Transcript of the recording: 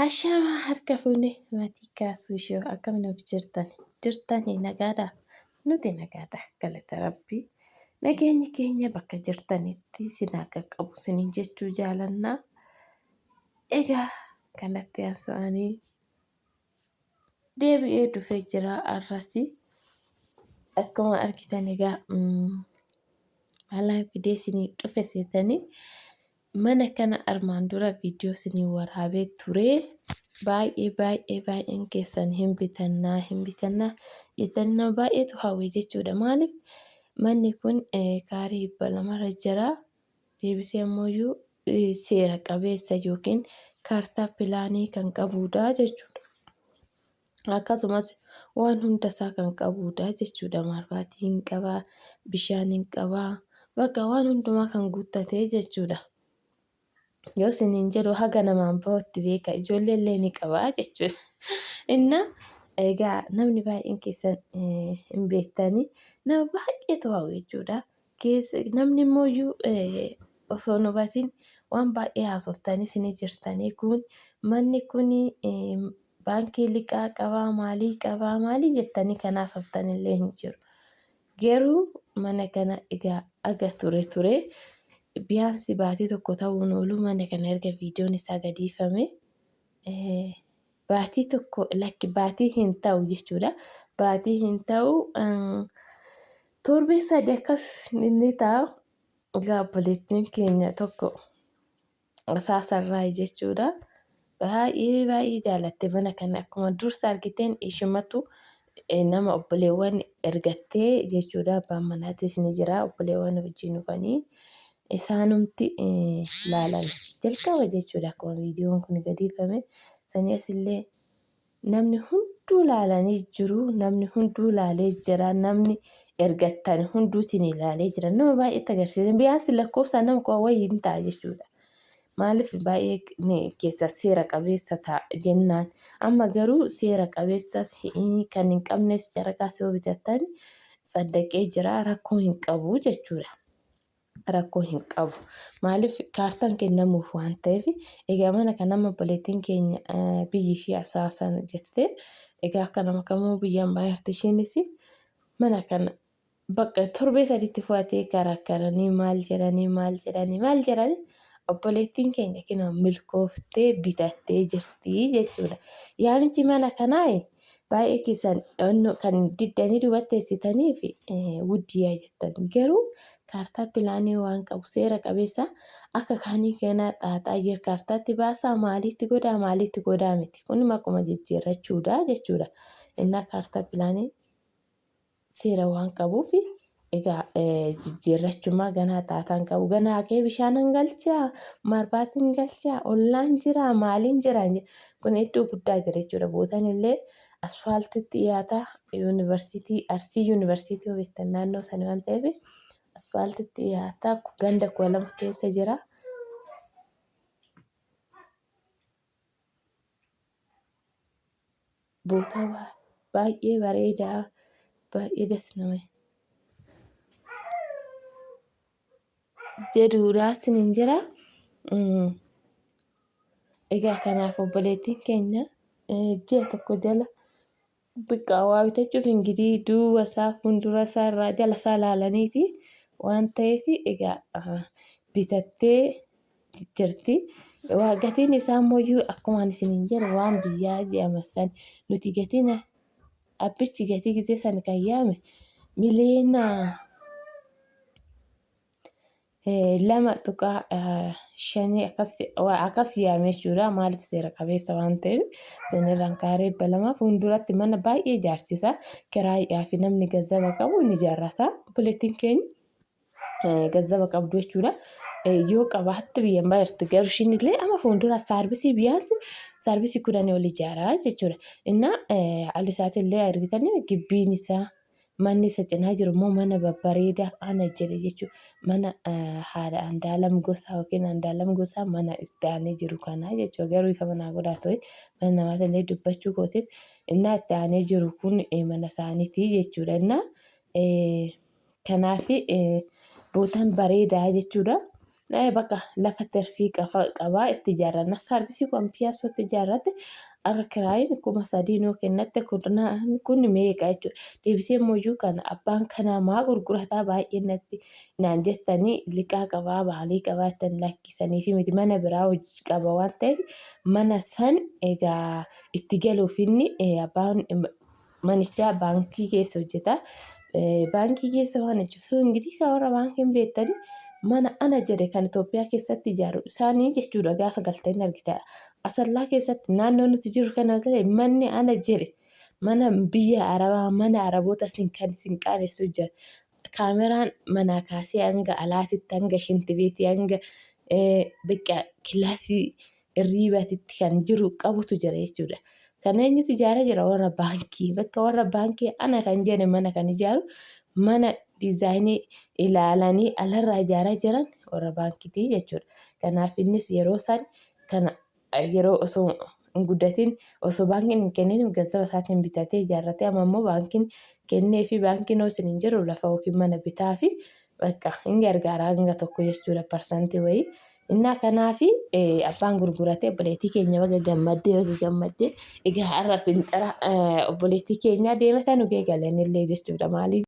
Ashamaa harka fuune maatii kaasuu ishoo akkam nuuf jirtan jirtanii nagaadha nuti nagaadha galata rabbii nageenyi keenya bakka jirtanitti isin haa qaqqabu isiniin jechuu jaalannaa. Egaa kanatti aansu'anii deebi'ee dhufee jira arrasi akkuma argitan egaa maalaan fidee isinii dhufe seetanii mana kana armaan dura viidiyoo isinii waraabee ture. Baay'ee baay'ee baay'een keessan hin bitannaa hin bitannaa jettanii nama baay'eetu hawwe jechuudha. Maaliif manni kun kaarii 200 irra jira. Deebisee ammoo seera qabeessa yookiin kaartaa pilaanii kan qabuudha jechuudha. Akkasumas waan hunda isaa kan qabuudha jechuudha. Maarbaatii hin qabaa, bishaan hin qabaa, bakka waan hundumaa kan guuttatee jechuudha. Yoo isiniin jedhu haga namaan bahutti beeka ijoollee illee ni qabaa jechuudha. Inna egaa namni baay'een keessan hin beektanii nama baay'eetu hawwa jechuudha. Keessa namni immoo iyyuu osoo hin hubatin waan baay'ee haasoftanii isinii jirtanii kun manni kun baankii liqaa qabaa maalii qabaa maalii jettanii kan haasoftan illee hin jiru. Garuu mana kana egaa aga ture ture biyaansi baatii tokko ta'uun oolu mana kana erga viidiyoon isaa gadiifame baatii tokko lakki baatii hin ta'u jechuudha. Baatii hin ta'u torbee sadi akkas inni ta'a. Egaa obboleettiin keenya tokko asaasarraayi jechuudha. Baay'ee baay'ee jaalatte mana kana akkuma dursa argiteen ishumatu nama obboleewwan ergattee jechuudha. Abbaan manaatis ni jira obboleewwan wajjin dhufanii isaanumti laalan jalqaba jechuudha. Akkuma viidiyoon kun gadiifame sanii asillee Namni hunduu laalanii jiru. Namni hunduu laalee jira. Namni ergattan hunduu isin ilaalee jira. Nama baay'eetti agarsiisa. Biyaansi lakkoofsaan nama koo wayii hin ta'a jechuudha. Maaliif baay'ee keessa seera qabeessa ta'a jennaan. Amma garuu seera qabeessas kan hin qabnes caraqaas yoo bitattan tsaddaqee jira rakkoo hin qabu jechuudha. Rakkoo hin qabu. Maaliif kaartaan kennamuuf waan ta'eef egaa mana kana amma obboleettiin keenya biyyi ishee asaasan jettee egaa akka nama kamuu biyyaan baay'atti isheenis mana kana bakka torbee sadiitti fu'atee karakkaranii maal jedhanii maal jedhanii maal jedhanii obboleettiin keenya kinoo milkooftee bitattee jirti jechuudha. Yaamichi mana kanaa baay'ee keessan kan diddanii duubatti teessitanii fi wuddiyaa jettan garuu kaartaa pilaanii waan qabu seera qabeessa akka kaanii keenaa xaaxaa jir kaartaatti baasaa maaliitti godhaa maaliitti godhaa miti kun maquma jijjiirrachuudha jechuudha. Innaa kaartaa pilaanii seera waan qabuuf egaa jijjiirrachumaa ganaa xaataan qabu ganaa kee bishaanan galchaa marbaatiin galchaa ollaan jira maaliin jira kun iddoo guddaa jira jechuudha. Bootaan illee asfaaltitti dhiyaata yuunivarsiitii Arsii yuunivarsiitii yoo beektan naannoo sani waan ta'eef asfaaltitti dhiyaata ganda 12 keessa jira. Bootaa baay'ee bareedaa baay'ee das nama jedhuudha sinin jira. Egaa kanaaf obboleettiin keenya ji'a tokko jala biqaa waa bitachuuf ingidihi duuba isaa fuuldura isaa irraa jala isaa ilaalaniiti waan ta'eef egaa bitattee jirti. Waa gatiin isaa immoo akkuma ani isiniin jedhe waan biyyaa jedhama san nuti gatiin abbichi gatii gisee san kan yaame miliyoona 2.5 akkas akkas yaame jechuudha. Maaliif seera qabeessa waan ta'eef sanirraan kaaree 200 fuulduratti mana baay'ee ijaarsisa. Kiraayyaa fi namni gazzaba qabu ni ijaarrata. Obboleettiin keenya gazzaba qabdu jechuudha. Yoo qabaatte biyyan baay'irti garuu ishiin illee amma fuuldura saarbisii biyyaansi saarbisii 10 ol ijaaraa jechuudha. Innaa haalli isaati illee argitanii gibbiin isaa manni isa cinaa jiru immoo mana babbareedaa ana jedhe jechuudha. Mana haadha Andaalam Gosaa yookiin Andaalam Gosaa mana itti aanee jiru kana jechuudha. Garuu ifa manaa godhaa ture mana namaati illee dubbachuu kootiif innaa itti aanee jiru kun mana isaaniiti jechuudha. Innaa kanaaf bootaan bareedaa jechuudha. Bakka lafa tirfii qabaa itti ijaarranna. Saarbisii kun piyaasootti ijaarratte har'a kiraayin 3000 nuu kennatte kun meeqa jechuudha. Deebisee immoo kana abbaan kanaa maa gurgurataa baay'ee natti naan jettanii liqaa qabaa maalii qabaa jettan lakkisanii fi miti mana biraa hojii qaba waan ta'eef mana san egaa itti galuuf inni abbaan manichaa baankii keessa hojjeta. Baankii keessa waan hojjetu ingidihi kan warra baankii hin beektani mana ana jedhe kan Itoophiyaa keessatti ijaaru isaanii jechuudha gaafa galtanii argita. Asallaa keessatti naannoo nuti jirru kana ta'e manni ana jedhe mana biyya Arabaa mana Araboota sin kan sin qaanessu jira. Kaameraan manaa kaasee hanga alaatitti hanga shintibeetii hanga bakka kilaasii irriibatitti kan jiru qabutu jira jechuudha. Kan eenyutu ijaaraa jira? Warra baankii. Bakka warra baankii ana kan jedhe mana kan ijaaru mana diizaayinii ilaalanii alarraa ijaaraa jiran warra baankiiti jechuudha. Kanaaf innis yeroo san kana yeroo osoo hin guddatin osoo baankiin hin kennin gazzaba isaatiin bitatee ijaarratee amma immoo baankiin kennee fi baankiin hoo isin hin jiru lafa yookiin mana bitaa fi bakka hin gargaara hanga tokko jechuudha parsantii wayii. Innaa kanaafi abbaan gurguratee obboleettii keenya baga gammaddee baga gammaddee egaa har'a finxira obboleettii keenyaa deemata nu geegalanillee jechuudha maalii.